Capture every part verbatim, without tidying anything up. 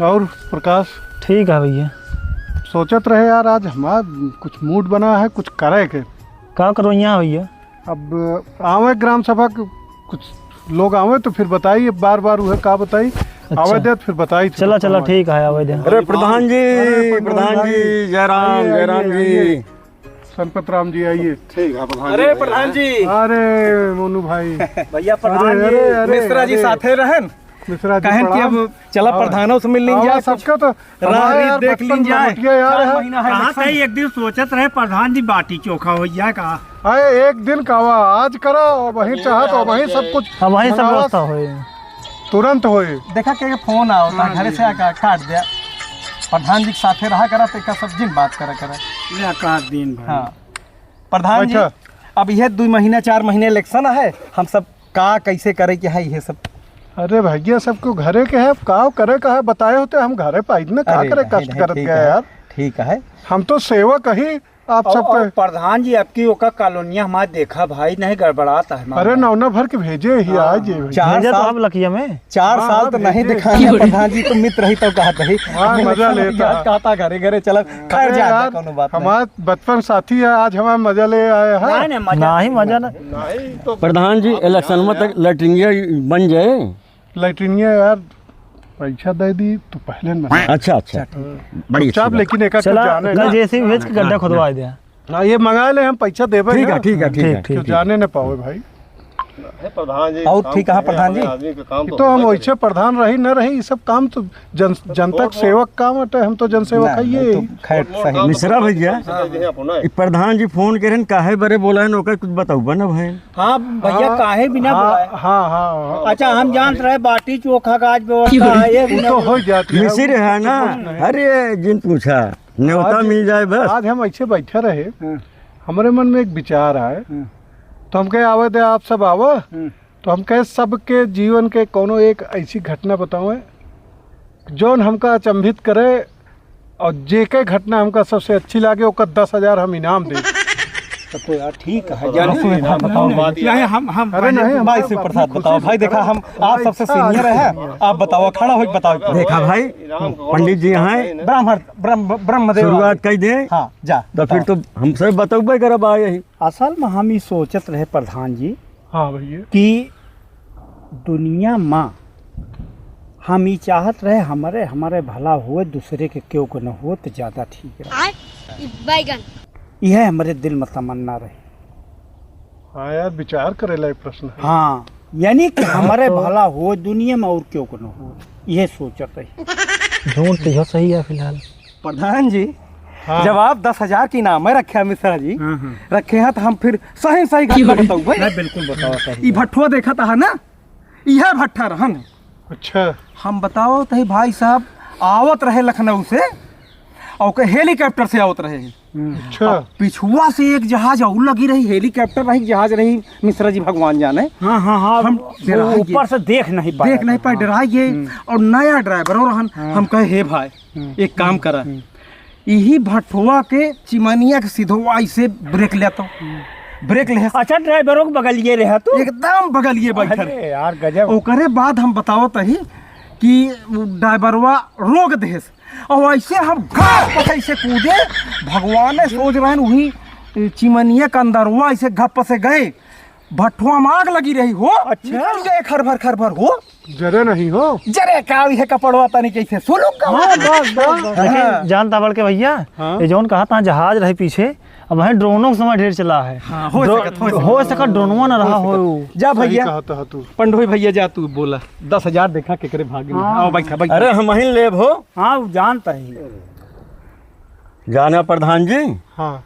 और प्रकाश? ठीक है भैया। सोचत रहे यार, आज हमार कुछ मूड बना है, कुछ करे के। का करो यहाँ भैया? अब आवे ग्राम सभा के, कुछ लोग आवे तो फिर बताई, बार बार उहे का बताई। अच्छा। आवे दे तो फिर बताई। चला, चला, ठीक है, आवे दे। अरे प्रधान जी, अरे प्रधान प्रधान जी, जी, जय राम, आइए, जय राम आइए, जी। आइए। संपत राम जी, आइए। ठीक है प्रधान जी। अरे प्रधान जी। अरे मोनू भाई। भैया प्रधान अरे, जी। अरे, अरे, मिश्रा जी अरे। साथे रहन। मिश्रा जी, कहन कि प्रणाम। अब चला हाँ। प्रधानों से मिल लीन हाँ, जाए, सबका कुछ तो राह हमारे रीत यार देख बचपन लीन जाए। बलुटिया यार चार है। महीना है कहाँ election। से एक दिन सोचत रहे प्रधान जी बाटी चोखा होइ जाए का। अरे एक दिन कावा, आज करा, वहीं चाहा तो वहीं सब कुछ अब वहीं सब मंगावा। व्यवस्था होई। तुरंत होई। देखा के फोन आओ, हाँ, घरे जी, से जी। आके काट दिया। प्रधान जी के साथे रहा करा, तो एका सब जिन बात करा करा। ले काट दिन भाई। हाँ। प्रधान जी, अच्छा। अब यह दो महीना, चार महीने election है, हम सब का कैसे करे के है, ये सब? अरे भैया, सबको घरे के है, अब का करे का है, बताए होते हम घरे पे आइतना, का अरे करे, नहीं, कष्ट नहीं, करत ठीक गए है, यार। ठीक है। हम तो सेवक ही, आप और, सब और पे। प्रधान जी, आपकी ओका कॉलोनिया हमार देखा भाई, नहीं गड़बड़ात है हमार अरे भाई। नौना भर के भेजे ही हाँ, आज ये हाँ। भैया। चार भेजा तो साल, आप लकिया में। चार हाँ, साल हाँ, तो नहीं भेजे। दिखाए हैं प्रधान जी, तो मित्र ही तो कहत रही। हाँ, मजा लेता। कहता घरे घरे चला, खैर अरे जा, यार, कौनो बात नहीं। हमार बचपन साथी है, आज हमार मजा ले आए हैं। नहीं, नहीं, मजा नहीं, मजा ना। नहीं, तो प्रधान जी, आप इलेक्शन में जान तक लेटरिंगिया बन जाए। लेटरिंगिया यार, पैसा दे दी तो पहले न बना। अच्छा, अच्छा। हाँ। बड़ी अच्छी चुपचाप, बात। लेकिन एक चला, जाने कल ना। जैसे ही भेज के गड्ढा हाँ, खुदवा हाँ। दे। हाँ, ये मंगा ले, हम पैसा देबे ठीक ना। है, ठीक है, ठीक ठीक, है। ठीक क्यों है। जाने न पावे भाई। अरे प्रधान जी, और काम ठीक है, कहे प्रधान अपने जी। आदमी के काम ये तो तो हम होबे वैसे करे। प्रधान रही न रही, ये सब काम तो जन, जनता के सेवक काम अटे, हम तो जनसेवक ना, है ये। तो खैर सही। मिश्रा भैया, हाँ। ये प्रधान जी फोन करें, काहे बरे बोला है, ओकर कुछ बताऊ ना भाई। हाँ भैया, हाँ, काहे बिना हाँ, बुलाए? हाँ, हाँ, हाँ। अच्छा, हम जानत रहे बाटी चोखा का आज व्यवस्था है, ये वो तो हो जाती है। मिसिर है ना? कुछ नहीं। अरे, जिन पूछा, न्योता आज, मिल जाए बस। आज हम ऐसे बैठे रहे, हाँ। हमरे मन में एक विचार आए, हाँ। तो हम कहे, "आवे दे, आप सब आवा।" हाँ। तो हम कहे, "सबके जीवन के कोनो एक ऐसी घटना बतावे, जौन हमका अचंभित करे।" और जेके घटना हमका सबसे अच्छी लागे, ओकर दस हजार हम इनाम देब। तब तो यार ठीक है, जाने दो। नहीं, हम, हम अरे नहीं, हम बाईस से प्रसाद बताओ भाई, देखा हम आप सबसे सीनियर है, आप बताओ, खड़ा होके बताओ। देखा भाई, पंडित जी यहाँ हैं। ब्राह्मण, ब्रह्म, ब्रह्मदेव शुरुआत कई दे। हाँ, जा, तो फिर बताओ। तो हम सब बतौबे करब आ यही। असल में हम ई सोचत रहे प्रधान जी, हाँ भैया। कि दुनिया मा हम ई चाहत रहे हमरे, हमरे भला होए, दूसरे के केहू के न होए त ज्यादा ठीक रहे। आय, ई बैगन। यह हमरे दिल में तमन्ना रहे। हाँ यार, विचार करे लायक प्रश्न है। हाँ, यानी कि हमरे भला होए दुनिया में और केहू के न होए, यह सोचत रहे। ढूंढ तो यह सही है फिलहाल। प्रधान जी, हाँ। जब आप दस हजार के इनाम रखे हैं मिश्रा जी, हाँ, हाँ। रखे हैं तो हम फिर सही सही घटना बताऊँ भाई। नहीं, बिल्कुल बताओ सही। ई भट्ठुआ देखा था ना, यह भट्ठा रहन। अच्छा। हम बताओ तो भाई साहब आवत रहे लखनऊ से, और के हेलीकॉप्टर से आवत रहे। हम्म। अच्छा। अब पिछुआ से एक जहाज और लगी रही, हेलीकॉप्टर रही, जहाज रही, मिश्रा जी भगवान जाने। हाँ, हाँ, हाँ, हम वो डराए ऊपर गए। से देख नहीं पाए देख नहीं थे, पाए, हाँ। डराए गए। हम्म। और नया ड्राइवर और रहन, हाँ। हम कहे, "हे भाई, हम्म। एक काम करा।" हम्म। यही भट्ठुआ के चिमनिया के सिधवा ऐसे ब्रेक लेतो। हम्म। ब्रेक ले। अच्छा, ड्राइवरों के बगलिए रहे तो? एकदम बगलिए बैठल। अरे यार, गजब। ओकरे बाद हम बतावत ही कि ड्राइवरवा रोक देस। और ऐसे हम घप से ऐसे कूदे, भगवान ने सोच रहे हैं, वही चिमनिया के अंदरवा ऐसे घप से गए। भट्ठुआ में आग लगी रही हो, अच्छा। निकल गए खरभर खरभर हो। जरे नहीं हो। जरे का, ये कपड़वा तनी कैसे सुलुक का। हाँ, बस, बस, बस। लेकिन हाँ। जानता बड़ के भैया, हाँ। ये जौन कहा था जहाज रहे पीछे, अब वहीं ड्रोनों के समय ढेर चला है। हाँ, हो ड्रो-, सकत, हो सकत। हो सकत ड्रोनवा ना रहा हो। जा सही भैया। कहा था तू। पंडोई भैया जा तू बोला, दस हजार देखा केकरे भाग में। हाँ। आओ बैठा, बैठा। अरे हम ही लेब हो। हाँ, वो जानता ही। जाना प्रधान जी, हाँ।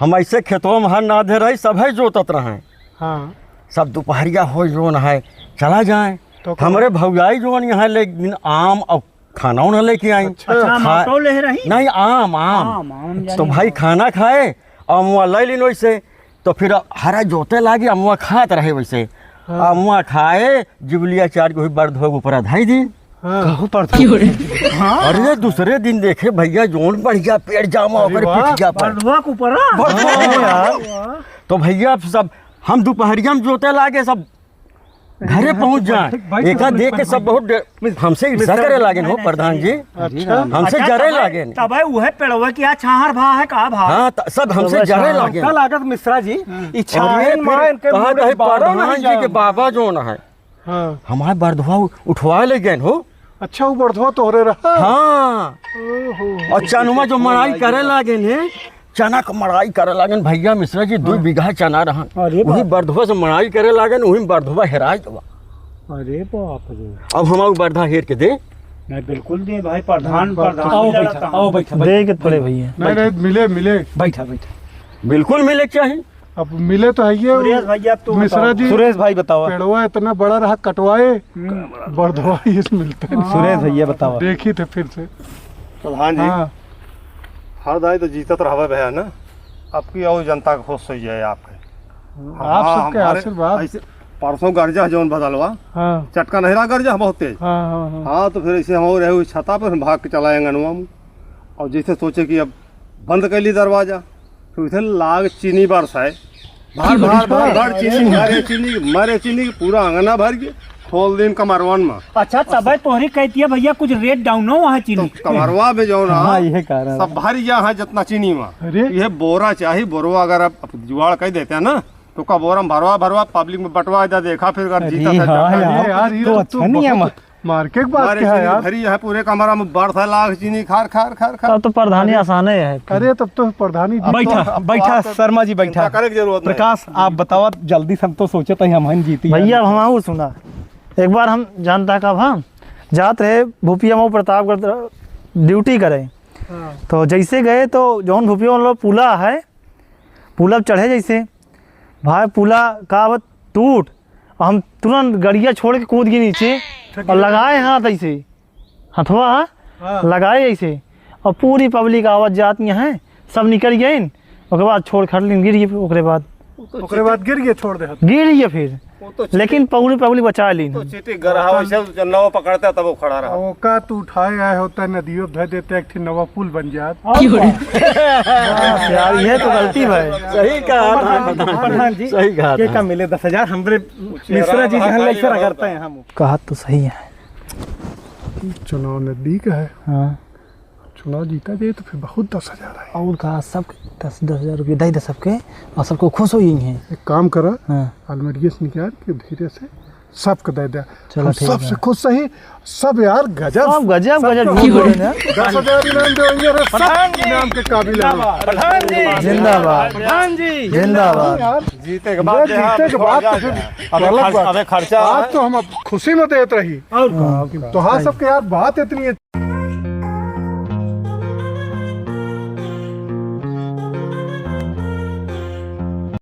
हम ऐसे खेतवा में हर नाधे रही, सब है जोतत रहे। हाँ। सब दुपहरिया हो जोन है, चला जाए। तो का? हमरे भौजाई जोन यहाँ लेकिन आम और खाना उना लेके आई। अच्छा। अच्छा, खा-, माटो ले रही? नहीं, आम, आम। आम, आम तो जानी भाई आम। खाना खाए, अमवा ले लीन वैसे, तो फिर हरा जोते लागी, अमवा खात रहे वैसे। हाँ। अमवा खाए, जिबलिया चार के हुई बर्द हो ऊपर धाई दी। हाँ। कहूँ पर था। हाँ। अरे दूसरे दिन देखे भैया जोन बढ़िया पेड़ जामा अरे ओकर वाह। पिठिया पर। बर्दवा के ऊपर, हाँ? बर्दवा के ऊपर। हाँ यार। तो भैया सब हम दुपहरिया में जोते लागे सब घरे पहुँच जाए। बैठ, बैठ, एका बैठ, देख के बैठ, सब बैठ। बहुत डर-, हमसे ईर्ष्या करे लागेन हो प्रधान जी। अच्छा। हमसे अच्छा, जरे तबे, लागेन। तबे उहे पेड़वा की आ छाहर भा है का भा? हाँ, त-, सब हमसे जरे लागेन। हमका लागत मिश्रा जी, हाँ। ई छाहर अरे, फिर मायन के कहा मुड़े कहे बाबा प्रधान नहीं जी के जान। बाबा जोन है। हाँ। हमार बरधवा उ-, उठवा ले गए हो। अच्छा, वो बरधवा तोहरे रहा? हाँ। ओहो। और चनुमा जो मड़ाई करे लागेन है, चना क मड़ाई करे लागेन भैया मिश्रा जी, दो हाँ। बीघा चना रहन। अरे वही बाप। बरधवा से मड़ाई करे लागेन, वही बरधवा हेराय गवा। अरे बाप रे। अब हम उ बरधा हेर के दे। नहीं, बिल्कुल दे भाई, प्रधान, हाँ, प्रधान आओ ही बैठा, लड़ता हूँ। आओ बैठा, दे बैठा, के थोड़े बैठा। भैया। नहीं, नहीं, मिले, मिले। बैठा, बैठा। बिल्कुल मिले के चाही। अब मिले तो है ये सुरेश भैया, अब तू मिश्रा बताओ। जी, सुरेश भाई बताओ। पेड़वा इतना बड़ा रहा, कटवाए, हम्म। बरधवा ही इस मिलते हैं। हाँ। सुरेश भैया बताओ। देखी थे फिर से। प्रधान जी, हाँ। हर दाई तो जीतत रहबे भैया ना, अब की और जनता के खुश हो जाए आपके। आप हाँ, सबके हमारे आशीर्वाद। ऐसे परसों गर्जा जौन बदलवा, हाँ। चटका नहीं रहा गर्जा बहुत तेज। हाँ, हाँ, हाँ। हाँ, तो फिर ऐसे हम और रहे हुए छता पर हम भाग के चला आए अंगनवा में। और जैसे सोचे कि अब बंद कर ली दरवाजा, तो इधर लाग चीनी बरसाए। भर, भर, भर, भर चीनी, भरे चीनी, मरे चीनी, पूरा अंगना भर के खोल दिन कमरवन में। अच्छा, तबे तोहरी कहती है भैया, कुछ रेट डाउन हो वहाँ चीनी। तो कमरवा में जो ना, हाँ, ये कारण है। सब भर गया है जितना चीनी में। अरे। ये बोरा चाही, बोरवा अगर आप, आप जुगाड़ कर देते हैं ना, तो का बोरा में भरवा, भरवा पब्लिक में बंटवा दे, देखा फिर अगर अरे जीता था हाँ जनता यार, जी। अरे यार, ये तो तो अच्छा नहीं है बहुत मार के एक बात मारे क्या है चीनी यार? भरी है पूरे कमरा में, बरसा लाग चीनी खार, खार, खार, खार। तब तो प्रधानी अरे, आसाने है। अरे, तब तो प्रधानी अब बैठा, तो, अब बैठा, तो शर्मा जी, बैठा। चिंता करे की जरूरत नहीं। प्रकाश, आप बताओ, जल्दी से हम तो सोचे थे हम, हम जीती भैया, यार। अब हम और सुना। एक बार हम जानता का हम जात रहे भूपिया मऊ प्रतापगढ़ तरफ ड्यूटी करे। हाँ। तो जैसे गए तो जौन भूपिया वाला पुला है, पुला चढ़े जैसे, भाई पुला का आवत टूट, हम तुरंत गड़िया छोड़ के कूद गए नीचे और लगाए हाथ ऐसे, हथवा हाँ। लगाए ऐसे, और पूरी पब्लिक आवत जात यहाँ है, सब निकल गए। ओकर बाद छोड़ खड़ लेन, गिर गए। ओकरे बाद ओकरे बाद गिर गए, छोड़ दे। गिर गए फिर, वो तो लेकिन पगली पगली बचा ली तो ना। चीटी गरहा वैसे जन्नवा पकड़ता तब वो खड़ा रहा। ओका तू उठाए आए होता, नदियों धर देते, एक ठे नवा पुल बन जात। और क्या? बस यार, ये तो गलती भाई। सही कहा प्रधान जी, प्रधान जी, सही कहा के था। का मिले दस हजार, हमरे मिश्रा जी जहन ले से रगड़ते हैं हम। कहा तो सही है। चुनाव नजदीक है। हाँ। चुनाव जीता जाए तो फिर बहुत दस हजार आए। और का, सब दस, दस हजार रुपये दे दे सबके, और सबको खुश हो यही है। एक काम करा, हाँ। अलमारिये से निकाल के धीरे से सबके दे दे। चलो, हम ठीक सबसे है। खुश सही, सब यार गजब। सब गजब, सब गजब तो झूठ बोले ना। दस हजार इनाम देंगे रे, सब प्रधान जी। इनाम के काबिल है। प्रधान जी। जिंदाबाद। प्रधान जी। जिंदाबाद। यार, जीते के बाद ये जीते के बाद तो फिर अबे अलग खर्च-, बात। अबे खर्चा आज है। तो हम अब खुशी में देत रही। और का? तो हाँ, सबके यार बात इतनी है।